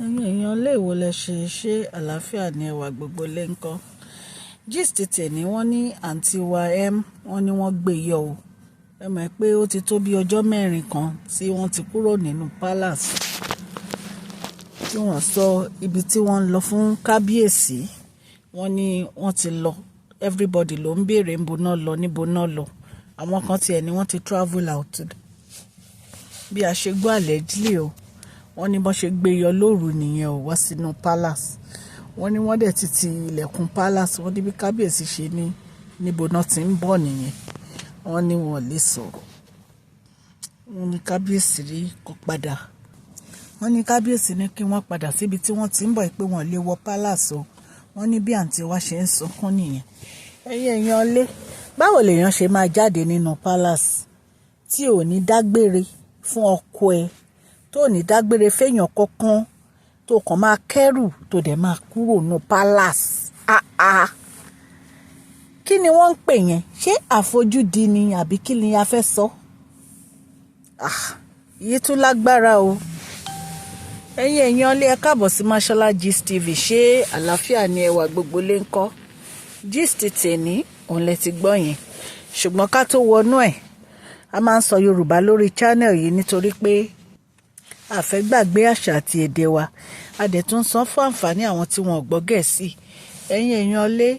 Ẹ̀yin èèyàn ilé wo lẹ ṣe, ṣe àlàáfíà ní ẹwà gbogbo lé ńkọ́. Gist tèní, wọ́n ní àǹtí wa M, wọ́n ní wọ́n gbé yọ o. Ẹ mọ̀ pé ó ti tó bí ọjọ́ 4 kan tí wọ́n ti kúrò nínú palace, tí wọ́n sọ ibi tí wọ́n ń lọ fún kábíyèsí. Wọ́n ní wọ́n ti lọ. Everybody ló ń bèèrè níbo náà lọ, níbo náà lọ. Àwọn kan tí ẹ ní wọ́n ti travel out. Bí a ṣe gbọ́ allegedly o. Wọ́n ní bó ṣe gbé yọ lóru nìyẹn o, wá sínú palace. Wọ́n ní wọ́n dẹ̀ ti ti ilẹ̀kùn palace. Wọ́n ní bí kábíyèsí ṣe ní níbo náà tí ń bọ̀ nìyẹn. Wọ́n ní wọ́n lè sọ̀rọ̀. Wọ́n ní kábíyèsí rí kó padà. Wọ́n ní kábíyèsí ní kí wọ́n padà síbi tí wọ́n ti ń bọ̀, pé wọ́n lè wọ palace o. Wọ́n ní bí àǹtí wa ṣe ń sunkún nìyẹn. Ẹ̀yin èèyàn lé, báwo lèèyàn ṣe máa jáde nínú palace tí ò ní dágbére fún ọkọ ẹ, tó ní dágbére fẹ́yàn kankan, tó kàn máa kẹ́rù, tó dẹ̀ máa kúrò nínú palace? Ah ah. Kí ni wọ́n ń pè yẹn? Ṣé àfojúdi ni àbí kí ni a fẹ́ sọ? Ah, èyí tún lágbára o. Ẹ̀yin èèyàn lé, ẹ káàbọ̀ sí Mashola Gist TV. Ṣé àlàáfíà ni ẹwà gbogbo lé ńkọ́? Gist tèní òun lẹ ti gbọ́ yẹn. Ṣùgbọ́n ká tó wọnú ẹ̀, a máa ń sọ Yorùbá lórí channel yìí nítorí pé a fẹ́ gbàgbé àṣà àti èdè wa. A dẹ̀ tún sọ fún àǹfààní àwọn tí wọn ò gbọ́ Gẹ̀ẹ́sì. Ẹ̀yin èèyàn lé,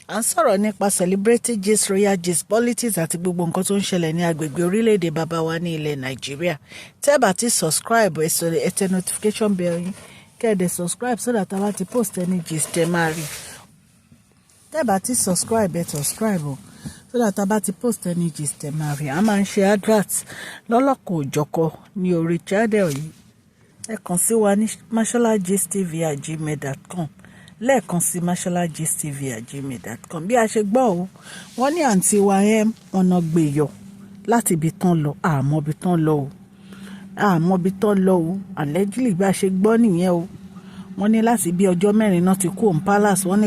à ń sọ̀rọ̀ nípa celebrity gist, royal gist, politics àti gbogbo nǹkan tó ń ṣẹlẹ̀ ní agbègbè orílẹ̀-èdè bàbá wa ní ilẹ̀ Nàìjíríà. Tẹ́ bá ti subscribe, ẹ sọ, ẹ tẹ notification bell yín, kẹ́ ẹ dẹ̀ subscribe so that a bá ti post any gist, ẹ máa rí. Tẹ́ bá ti subscribe, ẹ subscribe o, so that a bá ti post any gist, ẹ máa rí. A máa ń ṣe advert lọ́lọ́kan-ò-jọ̀kan ní orí channel yìí. Ẹ kàn sí wa ní masholagistv@gmail.com. Lẹ́ẹ̀kan sí, masholagistv@gmail.com. Bí a ṣe gbọ́ o, wọ́n ní àǹtí wa M, ọ̀nà gbé yọ láti ibi tán lọ. Àmọ́ ibi tán lọ o, àmọ́ ibi tán lọ o. Allegedly, bí a ṣe gbọ́ nìyẹn o. Wọ́n ní láti bí ọjọ́ 4 náà ti kú òun palace. Wọ́n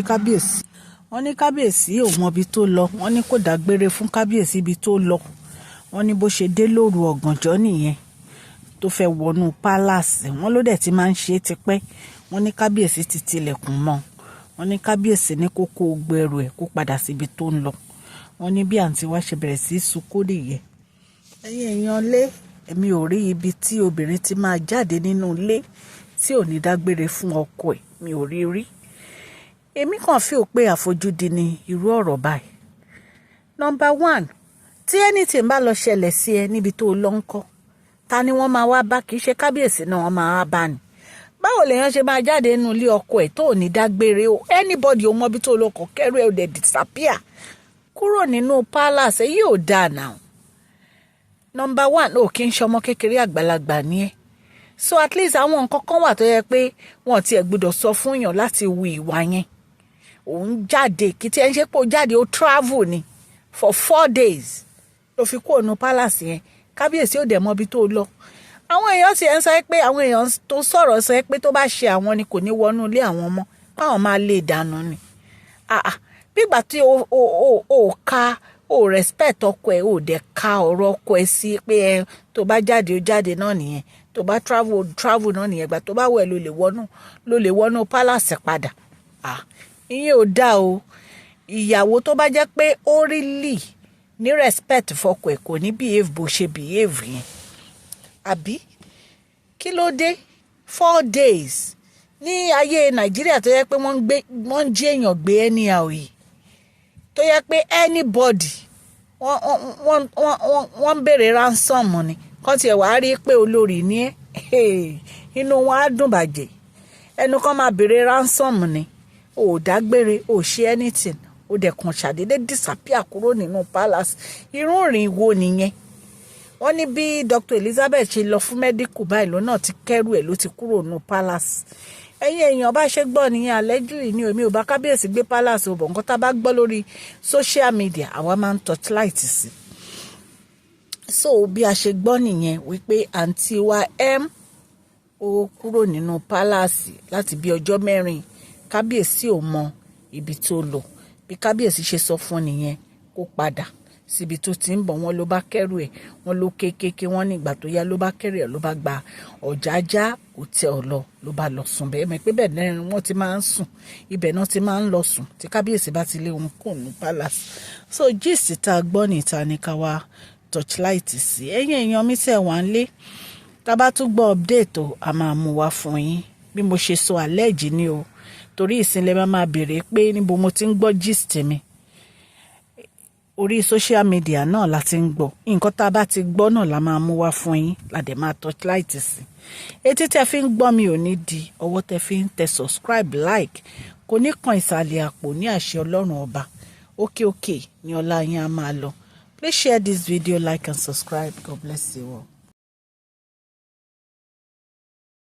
ní kábíyèsí ò mọ ibi tó lọ. Wọ́n ní kò dágbére fún kábíyèsí ibi tó lọ. Wọ́n ní bó ṣe dé lóru ọ̀gànjọ́ nìyẹn tó fẹ́ wọnú palace. Wọ́n ló dẹ̀ ti máa ń ṣe é tipẹ́. Wọ́n ní kábíyèsí ti tilẹ̀kùn mọ́. Wọ́n ní kábíyèsí ní kó kó gbẹrù ẹ̀, kó padà síbi tó ń lọ. Wọ́n ní bí àǹtí wa ṣe bẹ̀rẹ̀ sí í sunkún nìyẹn. Ẹ̀yin èèyàn lé, èmi ò rí ibi tí obìnrin ti máa jáde nínú ilé tí ò ní dágbére fún ọkọ ẹ̀. Mi ò rí rí. Èmi kàn feel pé àfojúdi ni irú ọ̀rọ̀ báyìí. Number one, tí anything bá lọ ṣẹlẹ̀ sí ẹ níbi tó lọ ń kọ́, ta ni wọ́n máa wá bá? Kì í ṣe kábíyèsí náà wọ́n máa wá bá ni? Báwo lèèyàn ṣe máa jáde nínú ilé ọkọ ẹ̀ tó ní dágbére o? Anybody ò mọ ibi tó lọ, kọ kẹ́rù ẹ̀, ò dẹ̀ disappear kúrò nínú palace. Èyí ò dáa now. Number one, ò kí ń ṣọmọ kékeré, àgbàlagbà ni ẹ́. So at least àwọn nǹkan kan wà tó yẹ pé wọn tiẹ̀ gbọ́dọ̀ sọ fún yàn láti hu ìwà yẹn. Òun jáde, kì í tiẹ̀ ń ṣe pé ó jáde, ó travel ni for 4 days ló fi kúrò nínú palace yẹn. Kábíyèsí ò dẹ̀ mọ ibi tó lọ. Àwọn èèyàn ti ẹ̀ ń sọ pé, àwọn èèyàn tó sọ̀rọ̀ sọ pé tó bá ṣe àwọn ni, kò ní wọnú ilé àwọn mọ́, káwọn máa lè dànù ni. Ah ah, bígbà tí o ka o respect ọkọ ẹ, o dẹ̀ ka ọ̀rọ̀ ọkọ ẹ sí pé ẹ tó bá jáde, ó jáde náà nìyẹn. Tó bá travel, ó travel náà nìyẹn. Ìgbà tó bá wẹ̀ ló lè wọnú palace padà. Ah, ìyẹn ò dáa o. Ìyàwó tó bá jẹ́ pé ó really ní respect fọkọ ẹ̀, kò ní behave bó ṣe behave yẹn. Àbí kí ló dé? 4 days ní ayé Nàìjíríà tó yẹ pé wọ́n ń gbé, wọ́n ń jí èèyàn gbé anyhow yìí, tó yẹ pé anybody, wọ́n ń béèrè ransom ni, kọ́ tiẹ̀ wàá rí pé olórí ní ẹ́, inú wọn á dùn bàjẹ́. Ẹnu kan máa béèrè ransom ni. Ò dágbére, ò ṣe anything, ó dẹ̀ kàn ṣàdédé disappear kúrò nínú palace. Irú ìrìn wo nìyẹn? Wọ́n ní bí Dr. Elizabeth ṣe lọ fún medical báyìí ló náà ti kẹ́rù ẹ̀, ló ti kúrò nínú palace. Ẹ̀yin èèyàn, bá ṣe gbọ́ nìyẹn. Allegedly ni, èmi ò bá kábíyèsí gbé palace o, bọ̀ nǹkan tá a bá gbọ́ lórí social media, àwa máa ń torchlight sí. So bí a ṣe gbọ́ nìyẹn wípé àǹtí wa M ó kúrò nínú palace láti bí ọjọ́ 4. Kábíyèsí ò mọ ibi tó lọ. Bí kábíyèsí ṣe sọ fún nìyẹn kó padà. síbi tó ti ń bọ̀. Wọ́n ló bá kẹ́rù ẹ̀, wọ́n ló kéékèèké. Wọ́n ní ìgbà tó yá ló bá kẹ́rù ẹ̀, ló bá gba Ọ̀jájá Hotel lọ, ló bá lọ sùn bẹ́ẹ̀. Mọ̀ pé bẹ́ẹ̀ náà wọ́n ti máa ń sùn, ibẹ̀ náà ti máa ń lọ sùn tí kábíyèsí bá ti lé wọn kò ní palace. So gist tá a gbọ́ níta ní ká wá torchlight sí. Ẹ̀yin èèyàn mi tẹ̀ wá ń lé, tá a bá tún gbọ́ update o, a máa mú wá fún yín. Bí mo ṣe sọ, allege ni o, torí ìsinlẹ̀ máa máa béèrè pé níbo mo ti ń gbọ́ gist mi. Orí social media náà la ti ń gbọ́. Nǹkan tá a bá ti gbọ́ náà la máa mú wá fún yín, la dẹ̀ máa torchlight sí. Etí tẹ́ fi ń gbọ́ mi ò ní di, ọwọ́ tẹ́ fi ń tẹ subscribe, like, kò ní kan ìsàlẹ̀ àpò ní àṣẹ Ọlọ́run Ọba. Òkè òkè ní ọlá yín á máa lọ. Please share this video, like and subscribe. God bless you all.